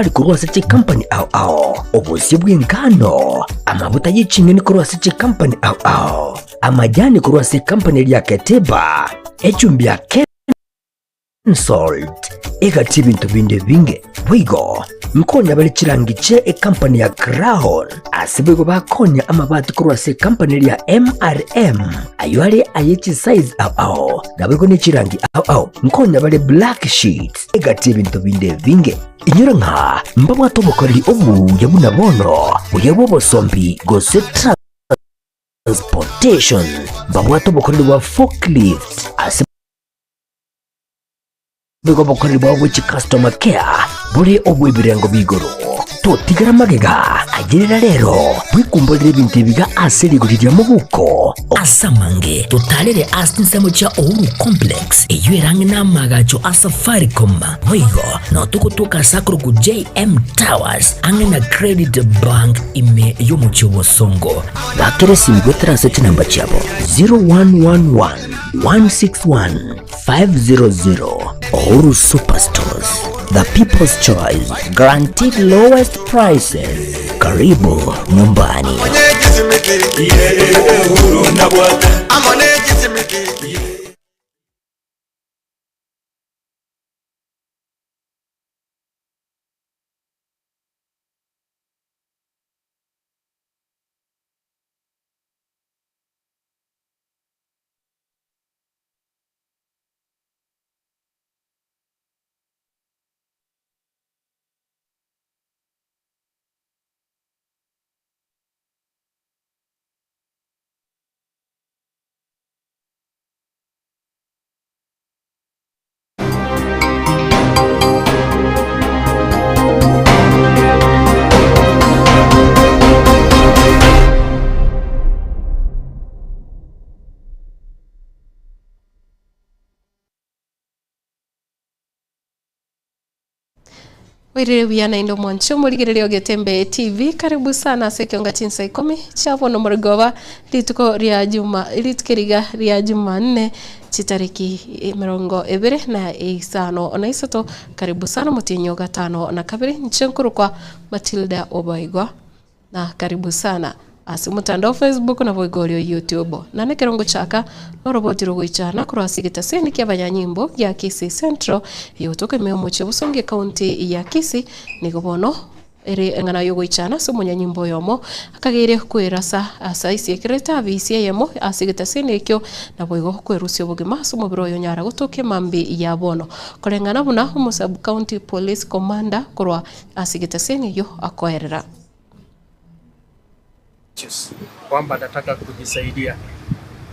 Korwa ase chikampani ao ao, obosio bw'engano, amabuta ye ching'eni korwa ase chikampani ao ao, amajani korwa ase ekampani eria ya Keteba, echumbi ya Kensalt, egati ebinto binde ebinge. Boigo nkonya bare chirangi chie ekampani ya Crown, ase boigo bakonya amabati korwa ase ekampani eria ya MRM, ayio are aye chisize ao ao, naboigo ne chirangi ao ao. Nkonya bare black sheets, egati ebinto binde ebinge. Inyora ng'a mbabwate obokoreri obuya buna bono, buya bw'obosombi gose transportation, mbabwate obokoreri bwa forklift ase boigo obokoreri bwabo bwe chicustomer care bore obw'ebirengo b'igoro. Totigara magega, ayerera rero bwekumborere ebinto ebiga ase rigori ria mobuko. Ase amange totarere ase chinsemo chia Uhuru Complex, eyio ere ang'e n'amaagacho a Safaricom. Boigo nao togotoka ase akorokwa JM Towers ang'e na Credit Bank ime y'omochie o Bosongo. Bakera esimi goetera ase chinamba chiabo 0111 161 500. Uhuru Superstores, the people's choice, guaranteed lowest prices. Karibu nyumbani. Oirire buya naende omwanche omorigereria o Getembe TV, karibu sana ase ekionga chinsa ikomi chia bono morogoba rituko ria juma rituko eriga ria jumanne chitariki emerongo ebere na isano na isato karibu sana omotienyi o gatano na kabere inche nkorokwa Matilda Obaigwa. Na karibu sana ase omotandao Facebook naboigo oria o YouTube. Na nekero ngochaka noroboti rogoichana korwa ase egetaseni ki'abanyanyimbo gia Kisii Central eyotoka ime y'omochie o Bosongo ecounty ya Kisii nigo bono ere eng'ana y'ogoichana ase omonyanyimbo oyomo akageire kwerasa ase aisiekerete abisi eyemo ase egetaseni ekio naboigo kwerusia obogima ase omobere oyo onyara gotoka emambia ya bono koreng'ana buna omo sub county police commander korwa ase egetaseni eyio akoerera. Kwamba anataka kujisaidia,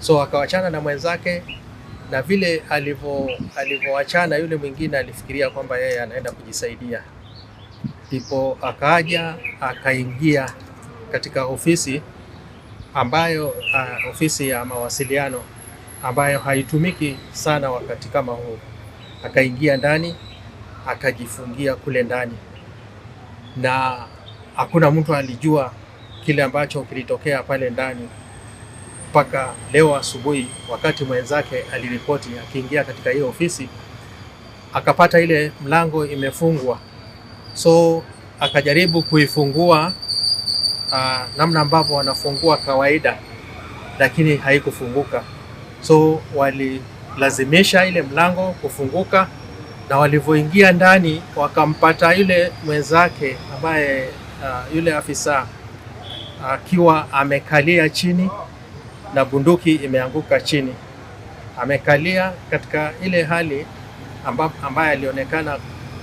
so akawachana na mwenzake, na vile alivyoachana yule mwingine alifikiria kwamba yeye anaenda kujisaidia, ndipo akaja akaingia katika ofisi ambayo ofisi ya mawasiliano ambayo haitumiki sana wakati kama huu. Akaingia ndani akajifungia kule ndani, na hakuna mtu alijua kile ambacho kilitokea pale ndani mpaka leo asubuhi, wakati mwenzake aliripoti akiingia katika hiyo ofisi akapata ile mlango imefungwa, so akajaribu kuifungua namna ambavyo wanafungua kawaida, lakini haikufunguka. So walilazimisha ile mlango kufunguka, na walivyoingia ndani wakampata yule mwenzake ambaye yule afisa akiwa amekalia chini na bunduki imeanguka chini, amekalia katika ile hali ambaye alionekana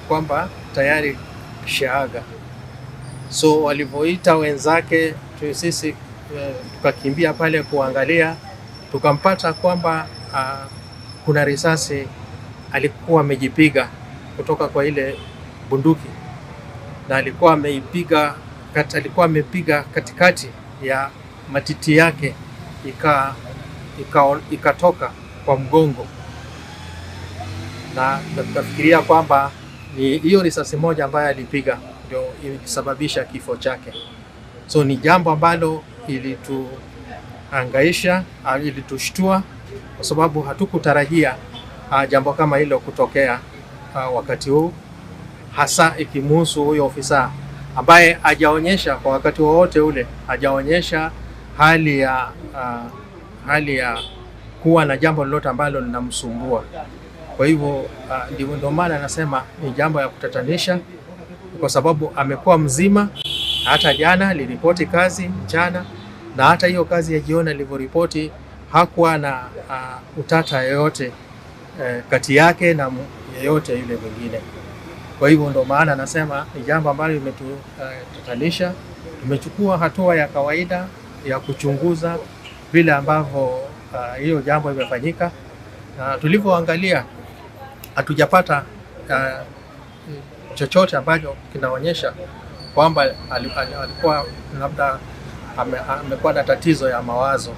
kwamba tayari shaaga. So walivyoita wenzake sisi tukakimbia pale kuangalia, tukampata kwamba kuna risasi alikuwa amejipiga kutoka kwa ile bunduki, na alikuwa ameipiga alikuwa amepiga katikati ya matiti yake ikatoka kwa mgongo, na tukafikiria kwamba ni hiyo risasi moja ambayo alipiga ndio ilisababisha kifo chake. So ni jambo ambalo ilituhangaisha, ilitushtua kwa sababu hatukutarajia jambo kama hilo kutokea wakati huu. hasa ikimuhusu huyo ofisa ambaye hajaonyesha kwa wakati wowote ule, hajaonyesha hali ya kuwa na jambo lolote ambalo linamsumbua. Kwa hivyo ndio maana anasema ni jambo ya kutatanisha, kwa sababu amekuwa mzima. Hata jana aliripoti kazi mchana, na hata hiyo kazi ya jioni alivyoripoti hakuwa na utata yoyote kati yake na yeyote yule mwingine. Kwa hivyo ndio maana anasema ni jambo ambalo limetutatanisha. Tumechukua hatua ya kawaida ya kuchunguza vile ambavyo hiyo jambo imefanyika, na tulivyoangalia hatujapata chochote ambacho kinaonyesha kwamba alikuwa labda amekuwa na tatizo ya mawazo.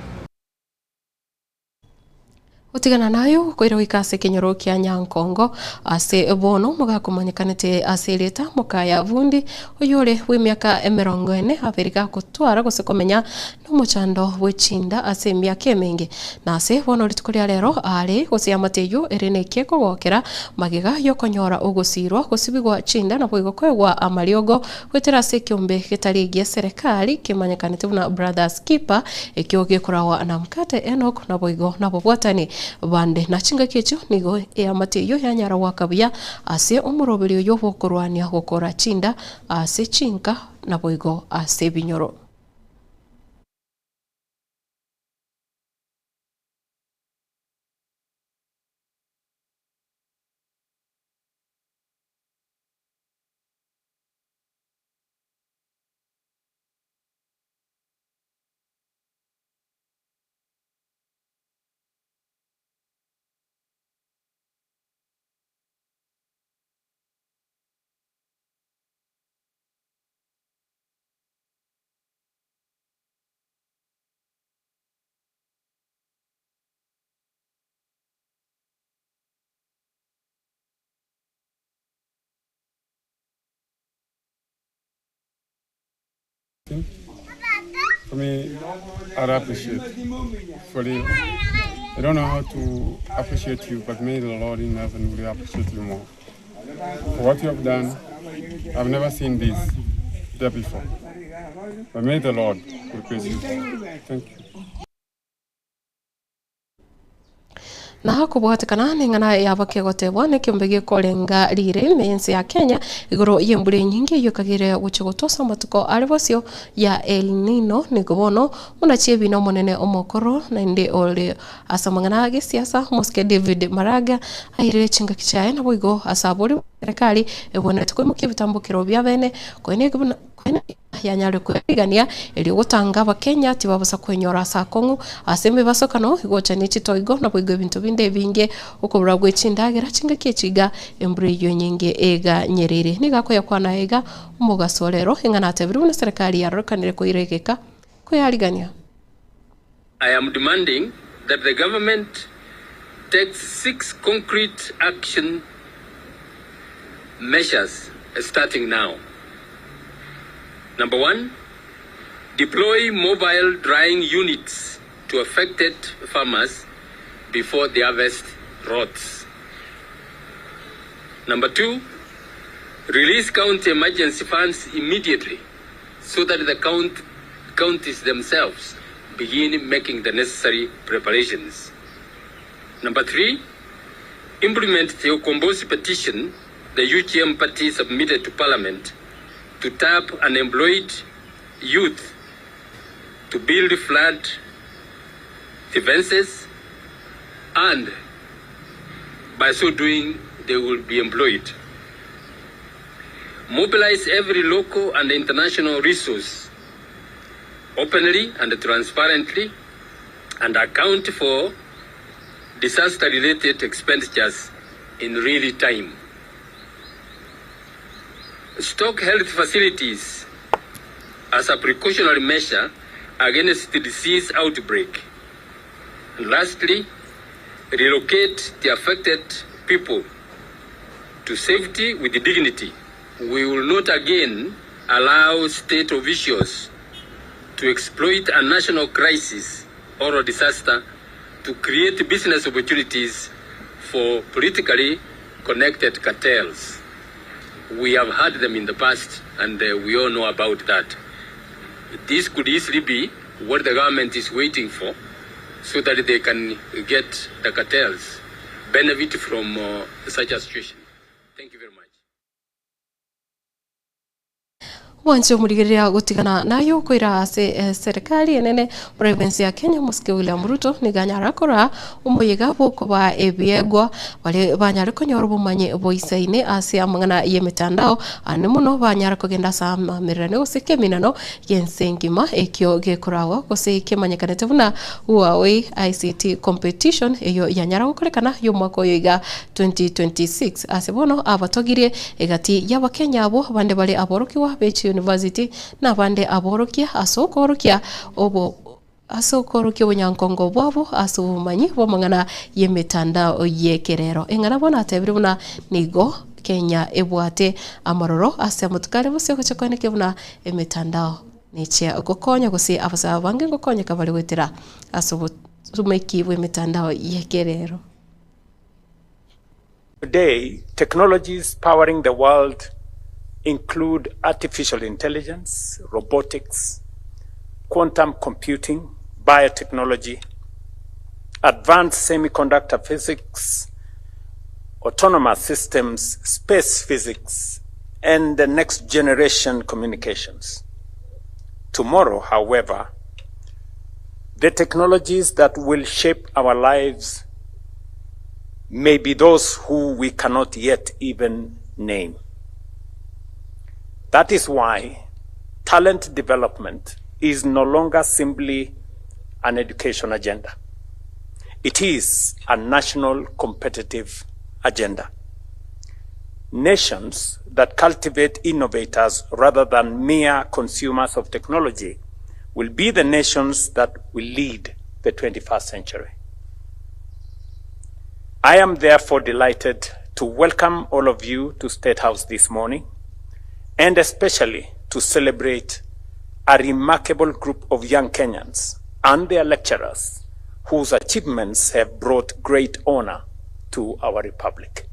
Utigana nayo kwira wikase kinyoro kia Nyankongo ase bono mugakumanyikanite ase mukaya vundi uyore wi miaka 40 Afrika kutwara gose komenya no muchando wechinda ase miaka emingi na ase bono rituko ria rero ari gose amateyo ere kogokera magiga yokonyora ogosirwa gosibigwa chinda na bwigo kwegwa amariogo gwetera ase kiombe gitari gia serikali kimanyikanite buna Brothers Keeper ekio gikorawa na mkate Enoch na bwigo na bobwatani bande na chinga kecho nigo eyamate yo yanyara wakabuya ase omuroberi yo bokorwania gokora chinda ase chinka na boigo ase binyoro. For me, I appreciate. For real. I don't know how to appreciate you, but may the Lord in heaven will appreciate you more. For what you have done, I've never seen this there before. But may the Lord praise you. Thank you. Na hakubwatikana ning'ana yabakegotebwa nekiombe gikorenga rire mensi ya Kenya igoro yembure nyingi yokagire guchigotosa matuko ari bosio ya El Nino nigobono munachie bino monene omokoro na inde ole asamangana ge siasa Moske David Maraga airire chinga kichaye na boigo asabori serikali ebona tukomuke bitambukiro bya bene koine yanyare kwigania eri gutanga abakenya tibabusa kwenyora sakongu asembe basokano igocha nichitoigo na bwigo bintu binde binge ukobura gwechindagira chinga kichiga embure yo nyinge ega Nyerere nigako yakwana ega umugasolero ingana tebiru na serikali yarokanire kuiregeka kuyarigania. I am demanding that the government takes 6 concrete action measures starting now. Number 1, deploy mobile drying units to affected farmers before the harvest rots. Number 2, release county emergency funds immediately so that the counties themselves begin making the necessary preparations. Number 3, implement the Okombosi petition the UGM party submitted to Parliament to tap unemployed youth to build flood defenses, and by so doing, they will be employed. Mobilize every local and international resource openly and transparently, and account for disaster-related expenditures in real time. Stock health facilities as a precautionary measure against the disease outbreak. And lastly, relocate the affected people to safety with dignity. We will not again allow state officials to exploit a national crisis or a disaster to create business opportunities for politically connected cartels. We have had them in the past, and we all know about that. This could easily be what the government is waiting for, so that they can get the cartels benefit from such a situation. Thank you very much. Mwanzo omurigereria gutigana nayo kwira ase serikali enene province ya Kenya Mosike William Ruto niganyara kora omoyega bokoba ebiegwa bale banyare konyora obumanyi boisaine ase amang'ana ye mitandao ane muno banyara kogenda ase amamererano gose keminano yensengima ekio gekoragwa gose kemanyekanete buna Huawei ICT competition eyo yanyara gokorekana y'omwaka oyo iga 2026 ase bono abatogirie egati y'abakenya abo bande bale aborokiwa bechi University na bande aborokia asokorokia obo asokorokia obonyankongo bwabo ase obomanyi bw'amang'ana y'emitandao y'ekerero eng'ana bono atebire buna nigo Kenya ebwate amaroro ase amotukare bose gochakwaneke buna emitandao niche gokonya gose abasaba bange gokonyeka bari gwetera ase obotumeki bw'emitandao y'ekerero. Today, technologies powering the world include artificial intelligence, robotics, quantum computing, biotechnology, advanced semiconductor physics, autonomous systems, space physics, and the next generation communications. Tomorrow, however, the technologies that will shape our lives may be those who we cannot yet even name. That is why talent development is no longer simply an education agenda. It is a national competitive agenda. Nations that cultivate innovators rather than mere consumers of technology will be the nations that will lead the 21st century. I am therefore delighted to welcome all of you to State House this morning, and especially to celebrate a remarkable group of young Kenyans and their lecturers whose achievements have brought great honor to our republic.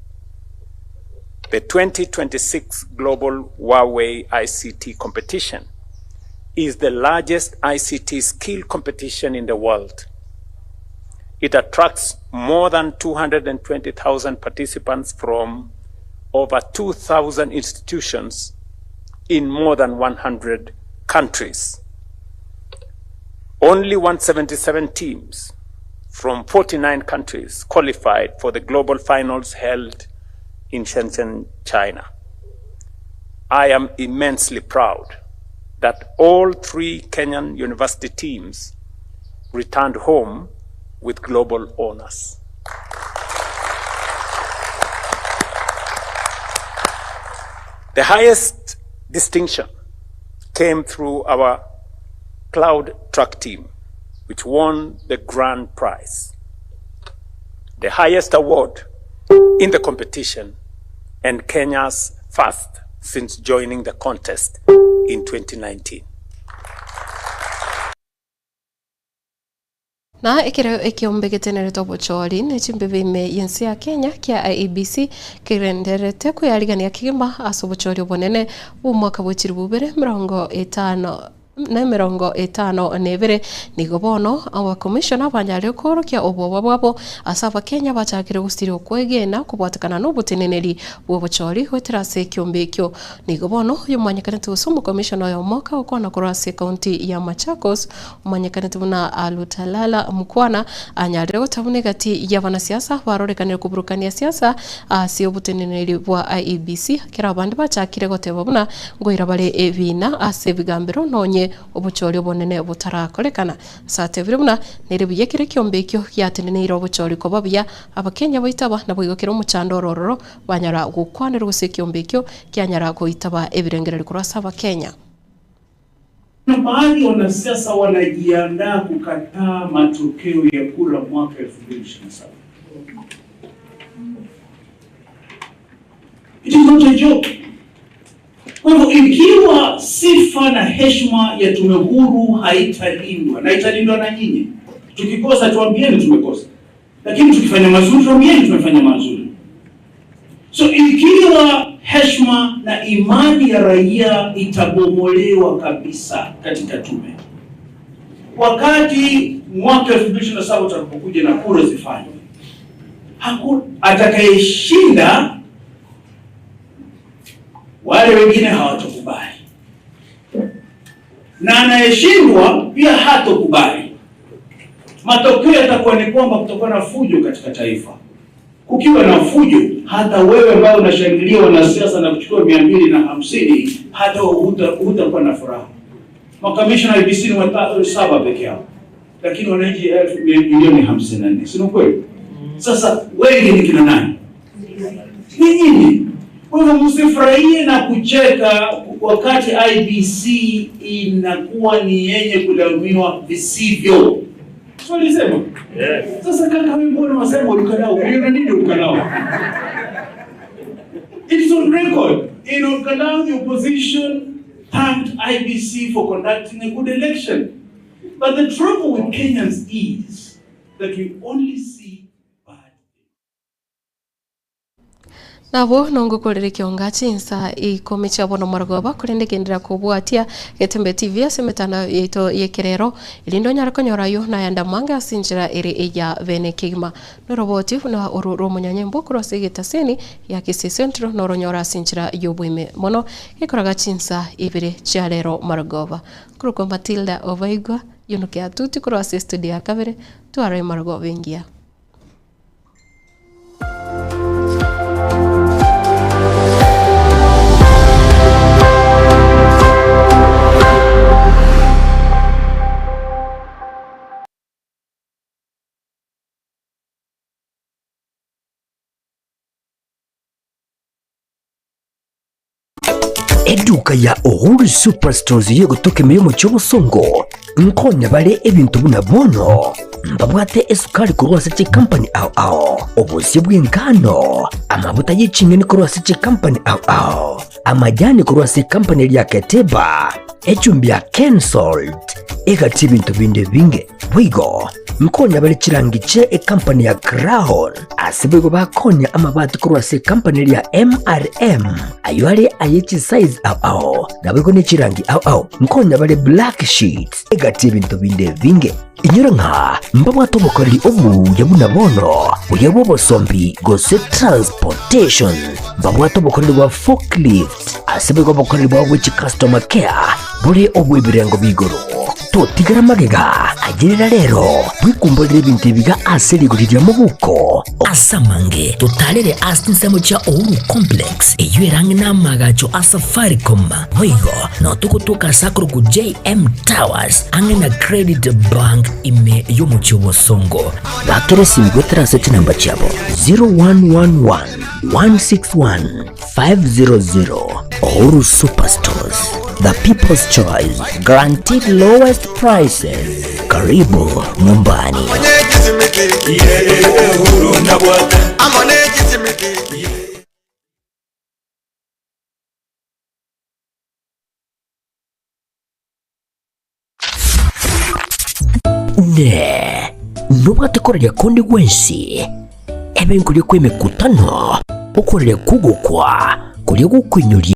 The 2026 Global Huawei ICT competition is the largest ICT skill competition in the world. It attracts more than 220,000 participants from over 2,000 institutions in more than 100 countries. Only 177 teams from 49 countries qualified for the global finals held in Shenzhen, China. I am immensely proud that all three Kenyan university teams returned home with global honors. The highest distinction came through our cloud track team, which won the grand prize, the highest award in the competition, and Kenya's first since joining the contest in 2019. Na ekero ekiombegetenerete obochori nechimbebe yensi ya Kenya kia IEBC kirenderete kuyarigania kigima ase obochori obonene bw'omwaka bw'echiri bubere 52 nigo bono awa commissioner banyare korokia obwoba bwabo ase abakenya bachakire gusiri okwegena kubwatakana n'obuteneneri bw'obochori gwetera ase ekiombe ekio nigo bono oyomanyekanete gose omokomishona oyo omoka okwana korwa ase ekaunti ya Machakos omanyekanete buna Alutalala Mukwana anyarire gotabuna egati y'abanasiasa barorekanire kuburukania siasa ase obuteneneri bwa IEBC kera abandi bachakire goteba buna ngoira bare ebina ase ebigambero nonye obuchori obonene butarakorekana satebire buna nere buyekere kiombe ekio giateneneire obuchori koba buya abakenya baitaba nabo igokera omuchando orororo banyara gukwanira gose ekiombe ekio kianyara goitaba ebirengereri korwa ase abakenya. Na baadhi wanasiasa wanajiandaa kukataa matokeo ya kura mwaka 2027. It is not a joke. Kwa hivyo ikiwa sifa na heshima ya tume huru haitalindwa, na italindwa na nyinyi. Tukikosa tuambieni tumekosa. Lakini tukifanya mazuri tuambieni tumefanya mazuri. So ikiwa heshima na imani ya raia itabomolewa kabisa katika tume, wakati mwaka 2027 utakapokuja na kura zifanywe, hakuna atakayeshinda, wale wengine hawatakubali, na anayeshindwa pia hatokubali. Matokeo yatakuwa ni kwamba kutakuwa na fujo katika taifa. Kukiwa na fujo, hata wewe ambao unashangilia wanasiasa na kuchukua 250, hata hutakuwa na furaha. Makamishna IEBC ni 7 peke yao, lakini wananchi 54,000,000, si kweli? Sasa wengi ni kina nani? Ni nyinyi. Kwa hivyo msifurahie na kucheka wakati IEBC inakuwa ni yenye kulaumiwa visivyo. Swali sema. Yes. Sasa kaka wewe mbona unasema Olkalou? Uliona nini Olkalou? It is on record. In Olkalou, the opposition thanked IEBC for conducting a good election. But the trouble with Kenyans is that we only see bad. Nabo nongo kionga chinsa ikome chabo no margoba kurende kendra kubwatia Getembe TV asemetana yeto yekerero ilindo nyarako nyorayo na yanda manga sinjira ere eya bene kigma noroboti na ororo munyanyembo kurose getaseni ya Kisii Central noronyora sinjira yobwime mono ikoraga chinsa ibere chalero margoba kuruko Matilda Ovaigwa yunuke atuti kurose studio ya kabere tuare margoba ingia. Eduka ya Uhuru Superstores yegotoke mirimo cy'obusongo nkonya bale ebintu buna bono mbabwate esukari kurwase che company ao ao obusi bw'ingano amabuta y'icingeni kurwase che company ao ao amajani kurwase company ya Keteba echumbi ya Kensalt ekati bintu binde binge bwigo nkonya bale chirangi che e company ya Crown asibwego bakonya amabati kurwase company ya MRM ayo ayechi size ao ao nabwego ne chirangi ao ao nkonya bale black sheets ekati bintu binde binge inyura nka mbabwato bokoreri obu yabuna bono uyabo bosombi gose transportation mbabwato bokoreri wa forklift asibwego bokoreri bwa which customer care buri obwebirengo bigoro totigara magega agirira rero bwikumbolere bintu biga aserigurira mubuko asamange totalere asinsemo cha Uhuru Complex eyo n'amagacho a Safaricom boigo no tukutuka sakuru ku JM Towers ange na Credit Bank ime yomuchi wosongo bakeresi mgwetera seti namba chabo 0111 161 500. Uhuru Superstores, the people's choice, guaranteed lowest prices. Karibu nyumbani. Ne, nubwatekorera kundi gwensi ebe nkulye kwemikutano okorere kugukwa kulye gukwinyuri.